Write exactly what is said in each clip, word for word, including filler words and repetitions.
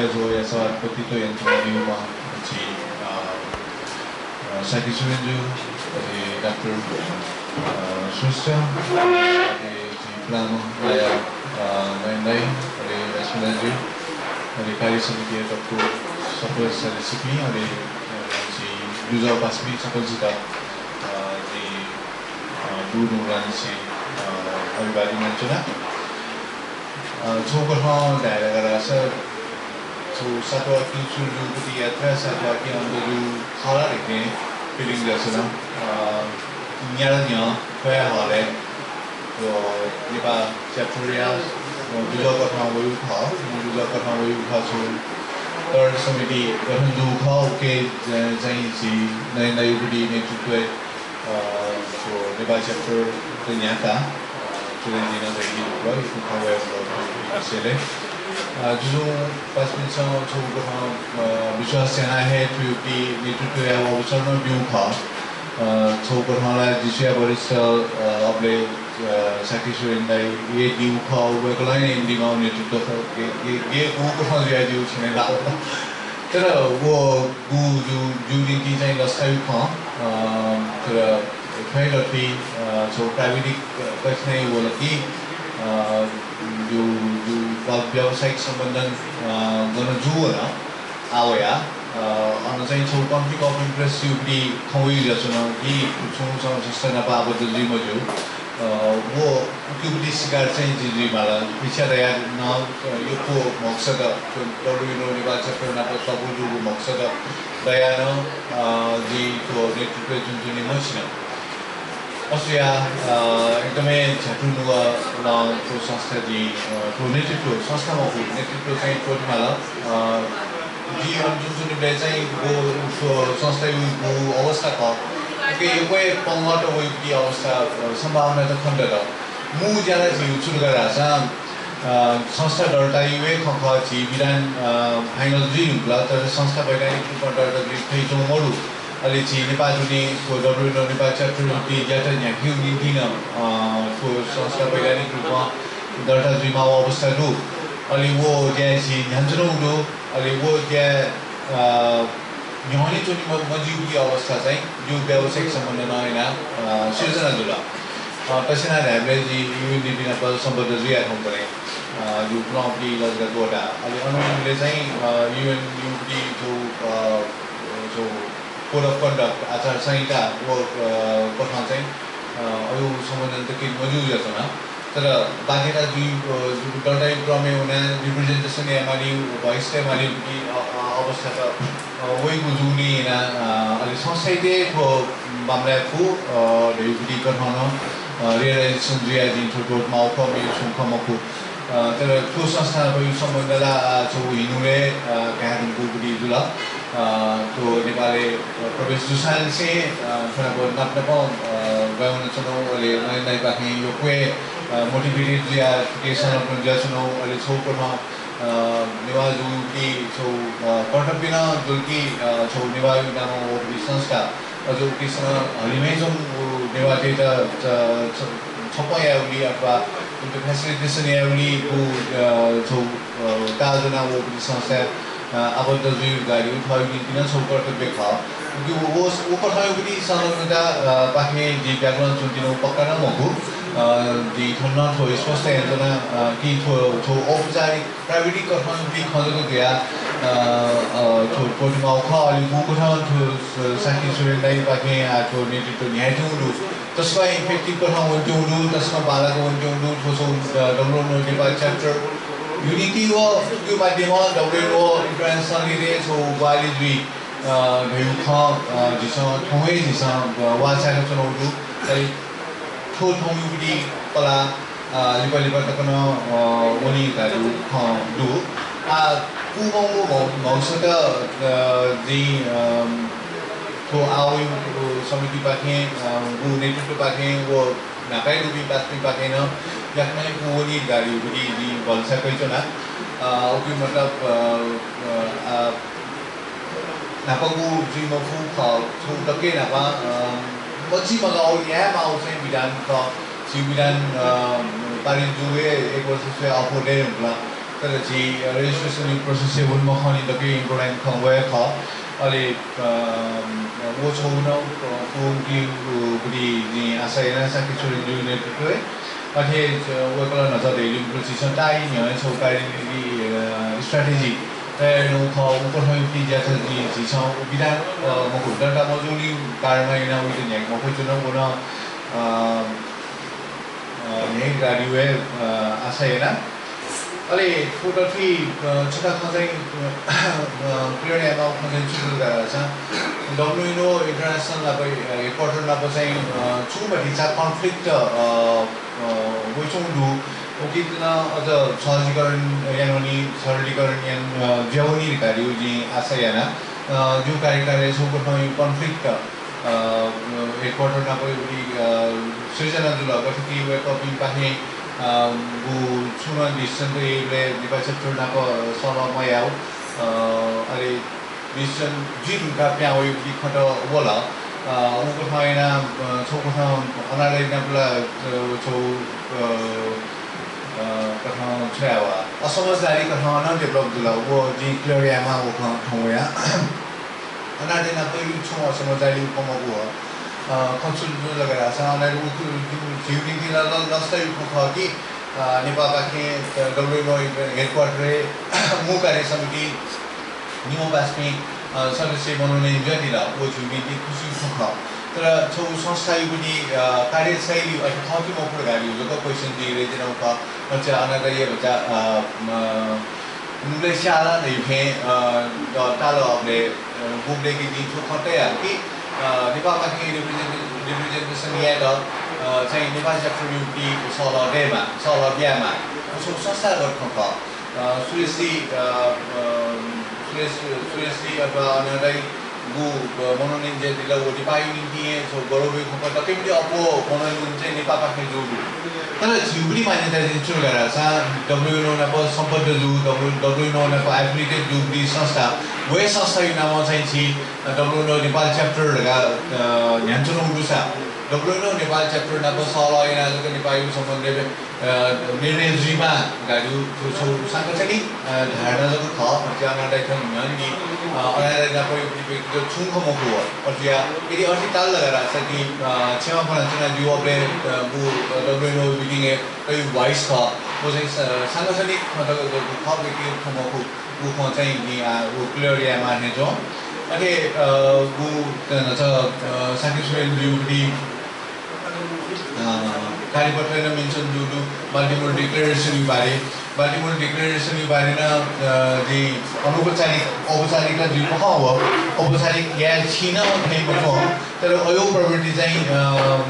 ज्वःया सभापतित्व यानाच्वनादीम्ह झी, अ, अ, शाक्य सुरेनजु, अले डाक्टर, अ, श्रेष्ठ, अले झी पुलांम्ह नायः, अ, नयन दाइ, अले लक्ष्मी दाइजु, अले कार्य समितिया दक्व सदस्यपिं, अले, अ, झी दुजः पासापिं सकलसित, अ, झी, अ, दुनुगलंनिसें, अ, अभिवादन यानाच्वना। अ, छगू कथं धाये धकाः धाःसा, छगू सातवाकी सुरु जूगु यात्रा सातवाकी अन्त जूगु खः ला धइथें feeling जुयाच्वन। अ, न्यादँ न्ह्यः थ्वया हलय्, अ, नेपाः chapter-या, अ, दुजः कथं वइगु खः, दुजः कथं वइगु खः, छगू third समिति गठन जूगु खः, उकी च-, चाहिँ झी नयन दाइगु नेतृत्वय् अ, थ्व नेपाः chapter-त न्ह्याकाः, अ, थ्व नं जिं नं धयादी धुंकल, इखु खँ वये धुंकल थ्व विषयलय्। अ, जुजुं पासापिन्सं छगू कथं, अ, विश्वास यानाः हे थुकिया नेतृत्व यायेगु अवसर नं ब्यूगु खः। अ, छगू कथं ला जिं स्वयाः वरिष्ठ, अ, अबलय्, अ, शाक्य सुरेन दाइ हे दीगु खः, वय्कलं हे यानादीम्ह नेतृत्व खः, गे, गे, गे गुगु कथं जुयादीगु छन्हु ला। तर व गु जु-, जु निंतिं चाहिँ लसतायु खँ, अ, तर थ्वय् दथुइ, अ, छगू प्राविधिक कठिनाइ वल कि, अ, जु, जु व्या-, व्यावसायिक सम्बन्धन, अ, गन जू वन, आः वया, अ, अन चाहिँ छगू conflict of interest युगुति खँ वइगु जुयाच्वन कि छुं छुं संस्था नाप आबद्ध जुइ मज्यू। अ, व उकियागु शिकार चाहिँ जि जुइमाल। मिछाय् धयाः नं, अ, यक्व म्हगसत, थ्व डब्ल्युएनओ नेपाः chapter नाप सःपु जूगु म्हगसत दयाः नं, अ, जिं थ्व नेतृत्वय् च्वनाच्वने मछिन। अथे जुयाः, अ, एकदमै झ्यातुं नुगः नं थ्व संस्था जिं, अ, थ्व नेतृत्व, संस्था मखु, नेतृत्व चाहिँ त्वःतेमाल। अ, जिं अन च्वनाच्वनीबलय् चाहिँ व, व संस्थाया व अवस्था खः। उकी यक्व हे पंगःत वइगु अवस्था, अ, सम्भावना त खनेदत। मू ज्या ला झीगु छु धकाः धाःसा, अ, संस्था दर्ताया हे खँ खः, झी विधान, अ, final जुइ धुंकल, तर संस्था वैधानिक रूपमा दर्ता जुइ फइच्वंगु मदु। अले झी नेपाः दुने थ्व डब्ल्युएनओ नेपाः chapter-या ज्यात न्ह्याकेगु निंतिं नं, अ, थ्व संस्था वैधानिक रूपमा दर्ता जुइमाःगु अवस्था दु। अले व ज्याय् झी न्ह्यानाच्वनागु दु। अले व ज्या, अ, न्ह्यःने च्वने म-, मज्यूगु अवस्था चाहिँ जिगु व्यावसायिक सम्बन्धं यानाः, अ, सिर्जना जुल। अ, तसें धायेबलय् जि युएनडिपी नाप सम्बद्ध जुया थौंकन्हय्, अ, जिगु पुलांगु लजगाः त्वःता। अले अन वनेबलय् चाहिँ, अ, युएनडिपी थ्व, अ, थ्व code of conduct, आचार संहिता व, अ, कथं चाहिँ, अ, अज्याःगु सम्बन्धन त के मज्यू जुयाच्वन। तर बाध्यता जुइ, अ, जु-, दर्ताया क्रमय् वनाः representation यायेमाली, voice तयेमाली, अ, अ, अवस्था त, अ, वइगु जूगुलिं यानाः, अ, अले संस्थायात थ्व मामलाय् फु, अ, धइगु कथं नं, अ, realization जुयाः जिं थ्व त्वःतेमाःगु खः, मेगु छुं खँ मखु। अ, तर थ्व संस्थां नापया सम्बन्ध ला, अ, छगू हिन्हुलय्, अ, काये धुंकूगु जुल। अ, थ्व नेपालय्, अ, प्रवेश जूसांनिसें, अ, थ्व नाप नाप नापं, अ, ब्वाँय् वनाच्वनागु, अले नयन दाइपाखें यक्व हे, अ, motivated जुयाः थुकी संलग्न जुयाच्वनागु, अले छगू कथं, अ, नेवाः जूगुलिं छगू, अ, कर्तव्य नं दु कि, अ, छगू नेवाः नामं वःगु संस्था अझ उकिसं हलिमय् च्वंगु नेवाःतय्त च-, च-, छप्पँ यायेगुलिं अथवा इमित facilitation यायेगुलिं व, अ, छगू, अ, ताःज्वनाः वःगु संस्थाय्, अ, आबद्ध जुइगु गालीगु थःगु निंतिं नं छगू कर्तव्य खः। उकिं व, व, व कथंयागुलिं संलग्नता, अ, पाखें जिं ब्याकलं च्वनातिनि पक्का नं मखु। अ, जिं थन नं थ्व स्पष्ट यानाच्वना, अ, कि थ्व, थ्व औपचारिक प्राविधिक कथंयागुलिं खँ जक जुयाः, अ, अ, थ्व त्वःतेमाःगु खः। अले गुगु कथं थ्व स-, शाक्य सुरेन दाइपाखें आः थ्व नेतृत्व न्ह्याइच्वंगु दु। तसकं effective कथं वनाच्वंगु दु, तसकं बांलाक वनाच्वंगु दु, थ्व छगू, अ, डब्ल्युएनओ नेपाः chapter-या निंतिं व थुकिया माध्यमं डब्ल्युएनओ international-य् छगू ग्वाहालि जुइ, अ, धइगु खँ, अ, झीसं थौं हे झीसं, अ, वाःचाय्काच्वनागु दु। अले थ्व थौंयागुलिं पलाः, अ, लिपा लिपा तक नं, अ, वनी धइगु खँ दु। आः कूमंगु म्हगसत, अ, जिं, अ, थ्व आः वइगु समितिपाखें, अ, गु नेतृत्वपाखें व न्हापाय् दुपिं पासापिंपाखें नं याकनं हे पूवनी धइगु जिं भलसा कयाच्वना। अ, उकिं मतलब, अ, अ, आ, न्हापांगु जुइ मफु खः, छगू दकलय् न्हापां, अ, मझी मगाः यायेमाःगु चाहिँ विधान खः। झी विधान, अ, पारित जूगु हे एक वर्ष स्वयाः अप्वः दये धुंकल। तर झी registration process-य् वन मखंनि दकले important खँ वया खः। अले, अ, व छगू नं, अ, पूवंकी, अ, बुलि जिं आशा याना शाक्य सुरेनजुया नेतृत्वय्। अथे, अ, वय्कलं न्हाचः धयादीगु झीसं ताःई न्ह्यः छगू कार्यनीति, अ, strategy तयार यानागु खः। उकथं युक्ति ज्याखँ जि, झीसं विधान, अ, मखु, दर्ता मजूगुलिं कारणं यानाः वइत न्ह्याके मफयाच्वन। व नं, अ, अ, न्ह्याइगु दु धइगु, अ, आशा याना। अले थ्व दथुइ, अ, छता खँ चाहिँ, अ, clear यायेमाःगु खँ चाहिँ छु जुल धाःसा, डब्ल्युएनओ international नाप, अ, headquarter नाप चाहिँ, अ, छुं भतिचा conflict, अ, अ, वइच्वंगु दु। उकिं नं अझ सहजीकरण यानावनी, सरलीकरण याना, अ, जुयावनी धकाः जिं आशा याना। अ, जिगु कार्यकालय् छगू conflict, अ, headquarter नाप, अ, सिर्जना जुल। गथे कि वय्कःपिंपाखें, अ, गु छुं नं decision तयेबलय् नेपाल chapter नाप सल्लाह मयाः, अ, अले decision जुइ धुंकाः पिहां वइगु खँ वल। अ, उकथं यानाः, अ, छगू खँ अनादर नाप ला, अ, छगू, अ, अ, कथं छ्वया वा। असमझदारी कथं नं develop जुल। व जिं clear यायेमाः व खँ थौं वया। अनादर नाप छुं असमझदारी खँ मखु। अ, खँ छु जुल धाःसा अनादर उ, उ, उ, झीगु निंतिं ला ल-, लसताया खँ खः कि, अ, नेपाःपाखें, अ, डब्ल्युएनओ headquarter-य् मू कार्य समिति निम्ह पासापिं, अ, सदस्य मनोनयन जुयादिल, व झीगु निंतिं खुसिया खँ खः। तर छगू संस्थाया निंतिं, अ, कार्यशैली अथे खः कि मखु धकाः जक question जुइ धइगु खः। अथे अनादरया भचा, अ, म, नुगलय् स्याल धइथें, अ, द-, ताल अबलय्, अ, गुबलय् कि जिं थ्व खँ तया कि, अ, नेपाःपाखें represent-, representation यायेत, अ, चाहिँ नेपाल chapter-या निंतिं सहलह दयेमाः, सहलह बियामाः। व छगू संस्थागत खँ खः। अ, सुरेशजी, अ, अ, सुरेश, सुरेशजी अथवा अनादरया गु, अ, मनोनयन जुयादिल, व नेपाःया निंतिं हे छगू गौरवया खँ खः। दकलय् अप्वः मनोनयन चाहिँ नेपाःपाखें जूगु दु। तर झीगु मान्यता चाहिँ छु धाःसा डब्ल्युएनओ नाप सम्बद्ध जूगु, डब्ल्यु-, डब्ल्युएनओ नाप affiliated जूगु संस्था, व हे संस्थाया नामं चाहिँ झी, अ, डब्ल्युएनओ नेपाल chapter धकाः, अ, न्ह्यानाच्वनागु दुसा, डब्ल्युएनओ नेपाल chapter नाप सहलह यानाः जक नेपाःया सम्बन्धय् अ, निर्णय जुइमाः धकाः थ्व छगू सांगठनिक, अ, धारणा जक खः। अथे अनादरया थन न्ह्यःने, अ, अनादरया नाप व्यक्तिगत छुं खँ मखु। अथे या, यदि अथे ताल धाःसा कि, अ, क्षमा प्रार्थना ज्यू अबलय्, अ, गु, अ, डब्ल्युएनओ meeting-य् तयागु voice खः। व चाहिँ स-, सांगठनिक खँ जक खः, व्यक्तिगत खँ मखु। व खँ चाहिँ जिं, अ, व clear यायेमाः थें च्वं। अथे, अ, गु, अ, न्हाचः, अ, शाक्य सुरेनजुया निंतिं अ, कार्यपत्रय् नं mention जूगु दु, Baltimore Declaration-या बारे। Baltimore Declaration-या बारे नं, अ, जिं अनौपचारिक, औपचारिक ला जुइ मखं व औपचारिक याये छिं नं फइ मखं, तर अज्याःगु प्रवृत्ति चाहिँ, अ,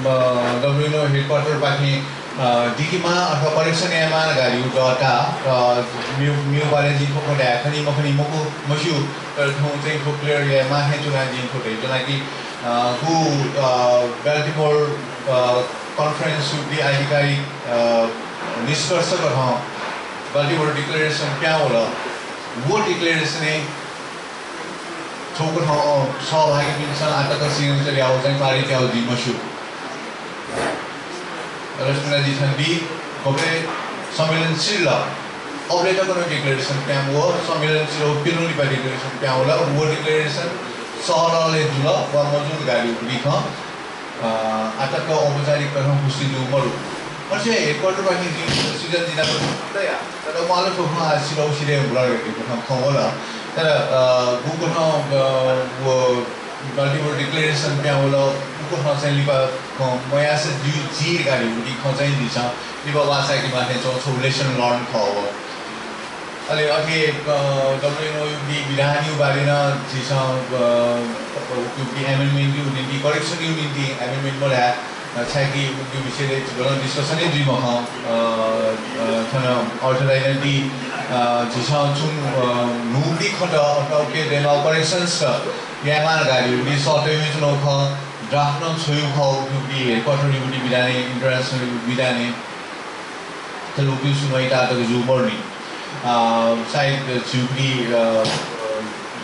ब-, डब्ल्युएनओ headquarter-पाखें, अ, दिकेमाः अथवा correction यायेमाः धकाः धइगु दत, अ, मेगु, मेगु बारे जिं थ्व खँ धाये खनी मखनी मखु, मस्यू, तर थौं चाहिँ थ्व clear यायेमाः थें च्वनाः जिं थ्व धयाच्वना कि, अ, गु, अ, Baltimore, अ, conference-या आधिकारिक, अ, निष्कर्ष कथं Baltimore Declaration पिहां वल। व declaration-य् छगू थौं सहभागीपिन्सं आःतक signature याःगु चाहिँ पारित याःगु जुइ मस्यू। रश्मिताजी थन दी, गबलय् संवेदनशील, अबलय् तक नं declaration पिहां वल, संवेदनशील व पिलुं लिपा declaration पिहां वल, व declaration सहलहलय् जुल वा मजूगु धइगु खँ, अ, आःतक औपचारिक कथं पुष्टि जूगु मदु। अथे headquarter-पाखें जिं सिर्जना जिनापं तया, तर उमाले थ्व खँ आः सिधः सिधः ब्लर धइगु खँ वल। तर, अ, गुकथं, अ, व Baltimore Declaration पिहां वल, उकथं चाहिँ लिपा खँ मयाःसा ज्यू, जिं धइगु खँ चाहिँ झीसं लिपा वाःचायेकेमाः थें च्वं, छगू lesson learn खः व। अले अथे, अ, डब्ल्युएनओ-या विधानया बारे नं झीसं, अ, उकी amendment-या निंतिं, correction-या निंतिं amendment मधाये, अ, छाय्कि उकी विषयलय् झीगु नं discussion हे जुइ मखं, अ, अ, थन अर्थदायीनं दी, अ, झीसं छुं, अ, न्हूगु खँत अथवा उकी दयेमाःगु corrections यायेमाः धइगु सः तयाच्वनागु खः, draft नं छ्वयागु खः, उकी headquarter-या विधानय्, international विधानय्। तर उकी सुनवाई ताःतक जूगु मदुनि। अ, सायद झीगु, अ,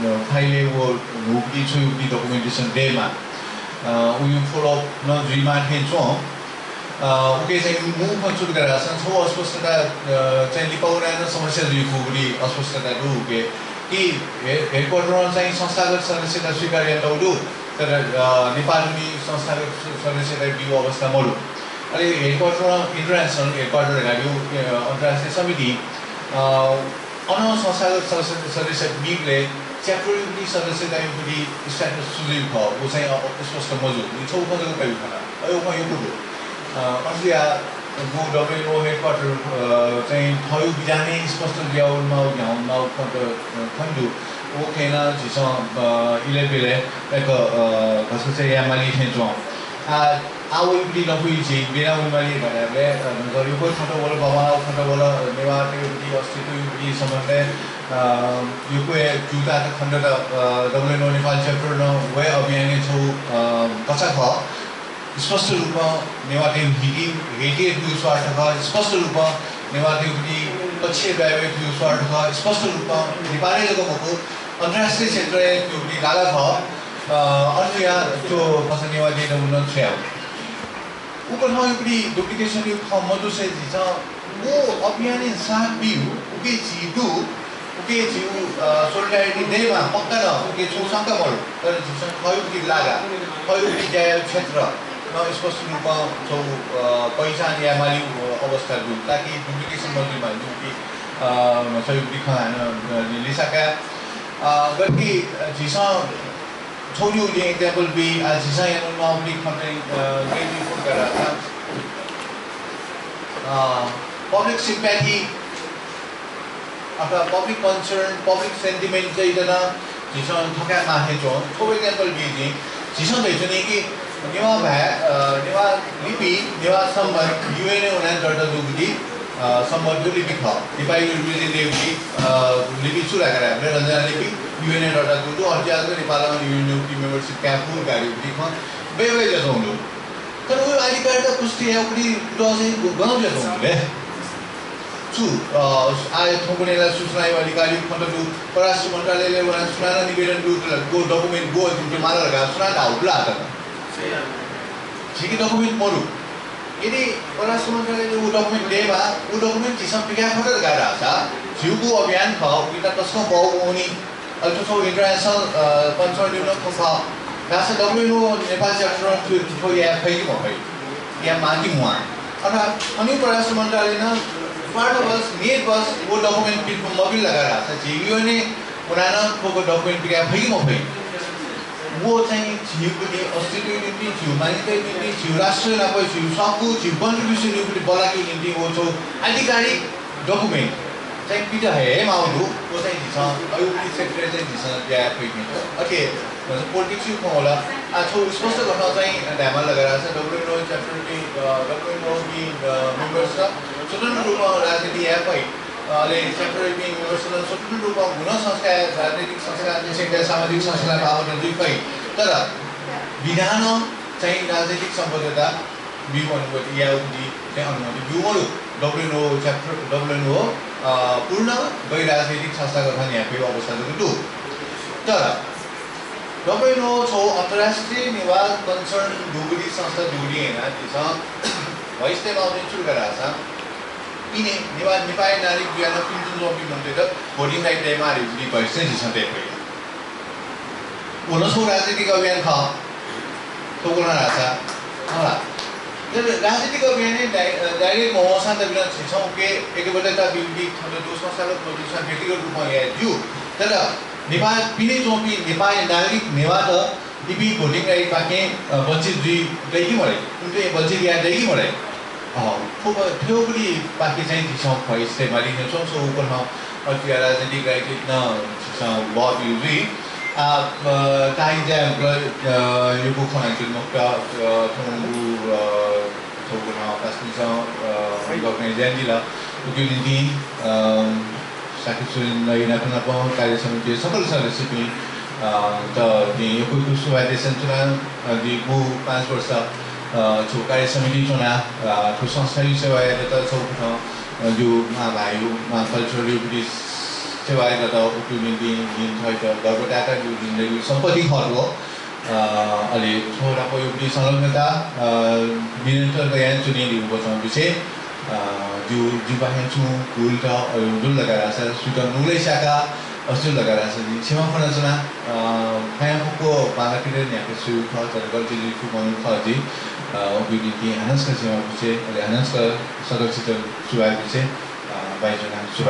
अ, file-य् व न्हूगु छुं उकी documentation दयेमाः। अ, उकी follow up नं जुइमाः थें च्वं। अ, उके चाहिँ मू खँ छु धकाः धाःसा छगू अस्पष्टता, अ, चाहिँ लिपा वनाः नं समस्या जुइफु गुलि अस्पष्टता दु उके। कि हे-, हेडक्वार्टरं चाहिँ संस्थागत सदस्यता स्वीकार यानातःगु दु, तर, अ, नेपालुनि संस्थागत स-, सदस्यता बीगु अवस्था मदु। अले हेडक्वार्टरं international हेडक्वार्टर धकाः धइगु, अ, अन्तर्राष्ट्रिय समिति, अ, अन संस्थागत सदस्य, सदस्यता बीबलय् च्याप्टरयागु सदस्यतायागु status छु जुइगु खः, व चाहिँ अ, स्पष्ट मजू। इ छगू खँ जक कयागु खः। अय् खँ यक्व दु। अ, अथे जुयाः गु डब्ल्युएनओ हेडक्वार्टर, अ, चाहिँ थःगु विधानय् स्पष्ट जुयावनेमाःगु, न्ह्यावनेमाःगु खँ त, अ, खने दु। व खँय् नं झीसं, अ, इलय्‌ब्यलय् एक, अ, हस्तक्षेप यायेमाली थें च्वं। आ, आः वइगुलिं लँपुइ झी ब्यना वनेमाली धकाः धायेबलय्, अ, यक्व खँत वल, बांबांलाःगु खँत वल, नेवाःतय्‌गु अस्तित्वयागु सम्बन्धय्, अ, यक्व हे ज्यूतात खनेदत, अ, डब्ल्युएनओ नेपाल च्याप्टर नं व हे अभियानय् छगू, अ, कक्षा खः। स्पष्ट रूपं नेवाःतय्‌गु हित, हितय् थुगु स्वार्थ खः, स्पष्ट रूपं नेवाःतय्‌गु पक्षय् ब्वाँय् वये थुगु स्वार्थ खः, स्पष्ट रूपं नेपालय् जक मखु, अन्तर्राष्ट्रिय क्षेत्रय् थुगु लागा खः। अ, अथे जुयाः थ्व फसं नेवाःतय्‌त उन्नत छ्वयाः। उकथंयागु duplication यागु खँ मजुसे झीसं व अभियानय् साथ बीगु, उके झी दु, उके झीगु, अ, solidarity दयेमाः पक्का नं, उके छुं शंका मदु। तर झीसं थःगु लागा, थःगु ज्याया क्षेत्र नं स्पष्ट रूपं छगू, अ, पहिचान यायेमालीगु अवस्था दु, ताकि duplication मजुइमा। उके, अ, छगू खँ हानं, अ, लिसा काये, अ, गथे कि झीसं छगू example बी, आ, झीसं यानावनेमाःगु खँ चाहिँ, अ, गय् जुइ फुत का धाःसा, अ, public sympathy अथवा public concern, public sentiment चाहिँ इमित नं झीसं थकायेमाः हे च्वं। छगू example बी जिं। झीसं धयाच्वनी कि नेवाः भाय्, अ, नेवाः लिपि, नेवाः संवत् UN-य् वनाः दर्ता जूगु, अ, संवत् दु लिपि खः। नेपाःया representative, अ, लिपि छु धाःसा रञ्जना लिपि, UN-य् दर्ता जूगु दु, अथे जुयाः नेपालं UN-य् membership काये फु धकाः लिपि खः। बय् बय् जुयाच्वंगु दु। तर व अधिकारता पुष्टि यायेगु कुतः चाहिँ गन जुयाच्वंगु दु ले? छु, अ, आः थौंकन्हय् ला सूचनाया अधिकारयागु खँ दु, परराष्ट्र मन्त्रालयलय् वनाः सुनानं निवेदन दु, व document गु जुन माल धकाः सुनानं धाःगु दु ला आः तक? झीके document मदु। यदि परराष्ट्र मन्त्रालयले व document दयेमाः, व document झीसं पिकाये फत धकाः धाःसा, झीगु अभियान खः, उकियात तसकं बहःगु वनी। अले थ्व छगू international, अ, concern-या नं खँ खः। धाःसा WNO नेपाल chapter-नं थ्व, थ्व याये फइ कि मफइ? यायेमाः कि म्वाः? अथवा थनया परराष्ट्र मन्त्रालयं part of us, need of us, व document पिने मबिल धकाः धाःसा, झी UN-य् वनाः नं थ्व document पिकाये फइ कि मफइ? व चाहिँ झीगु अस्तित्वया निंतिं, झीगु मान्यताया निंतिं, झीगु राष्ट्र नाप, झीगु सक्कु, झीगु contribution-या बल्लाकेगु निंतिं व छगू आधिकारिक document चाहिँ पित हयेमाःगु दु। व चाहिँ झीसं अय् sector-य् चाहिँ झीसं याये फइगु दु। OK, मतलब politics-या खँ वल। आः छगू स्पष्ट कथं चाहिँ धायेमाल धकाः धाःसा WNO chapter-या, अ, WNO-या, अ, members स्वतन्त्र रूपं राजनीति याये फइ। अ, अले chapter-या members स्वतन्त्र रूपं गुगुं संस्था, राजनीतिक संस्था, सामाजिक संस्था बावत जुइ फइ। तर विधानं चाहिँ राजनीतिक सम्बद्धता बीगु अनुमति यायेगु चाहिँ अनुमति ब्यूगु मदु। WNO chapter, WNO, अ, पूर्ण गैर राजनीतिक संस्था कथं न्ह्याइपुगु अवस्था जक दु। तर WNO छगू अन्तर्राष्ट्रिय नेवाः concern दुगुलिं संस्था दुगुलिं यानाः झीसं voice तयेमाःगु चाहिँ छु धकाः धाःसा, पिने नेवाः, नेपाःया नागरिक जुयाः नं पिने च्वंपिं मनूतय्‌त voting right दयेमाः धइगु voice चाहिँ झीसं तये फइ। व नं छगू राजनीतिक अभियान खः। थ्व खँ नं धाःसा, खः ला? तर राजनीतिक अभियानय् डाइ-, अ, direct मवंसां दबिनं झीसं उके एकबद्धता बीगु खँ दु, संस्थागत मजूसां व्यक्तिगत रूपं याये ज्यू। तर नेपाः पिने च्वंपिं नेपाःया नागरिक नेवाःत इपिं voting right पाखें, अ, वञ्चित जुइ दइ कि मदइ? इमित वञ्चित याये दइ कि मदइ? अ, थ्व, थ्व गुलिपाखे चाहिँ झीसं voice तयेमाली थें च्वं। So, उकथं अज्याःगु राजनीतिक right नं झीसं बहःपिं जुइ। आ, अ, ताःहाकःगु, अ, यक्व खँ ल्हानाच्वने मखुत, अ, थौंगु, अ, थौंकन्हय् पासापिन्सं, अ, recognize यानादिल। उकिया निंतिं, अ, साकेत सुरेन्द्र नाप नापं कार्य समितिया सकल सदस्यपिं, अ, त जिं यक्व यक्व सुभाय् देछानाच्वना। अ, जिं गु पाँच वर्ष, अ, छगू कार्य समितिइ च्वनाः, अ, थ्व संस्थाया सेवा यायेत छगू खँ, अ, जिगु मां भाय्‌या, मां culture-या प्रति सेवा यायेत उकिया निंतिं जिं थःत गर्व तायेत जिगु जिन्दगीया सम्पत्ति खः थ्व। अ, अले थ्व नाप यःपिं संलग्नता, अ, निरन्तर यानाच्वनेगु वचन बिसें, अ, जिगु, जिगु बाहें छुं भूल थःगु अय् जुल धकाः धाःसा सुइत नुगलय् स्याका अथे जुल धकाः धाःसा जिं क्षमा फ्वनाच्वना। अ, फयांफक्व बांलाकेत न्ह्याके स्वयागु खः, तर गल्ती जुइफु मनू खः जि। अ, उकिया निंतिं हानं छकः क्षमा बिसें, अले हानं छकः सकलसित सुभाय् बिसें, अ, बाय् च्वना, सुभाय्।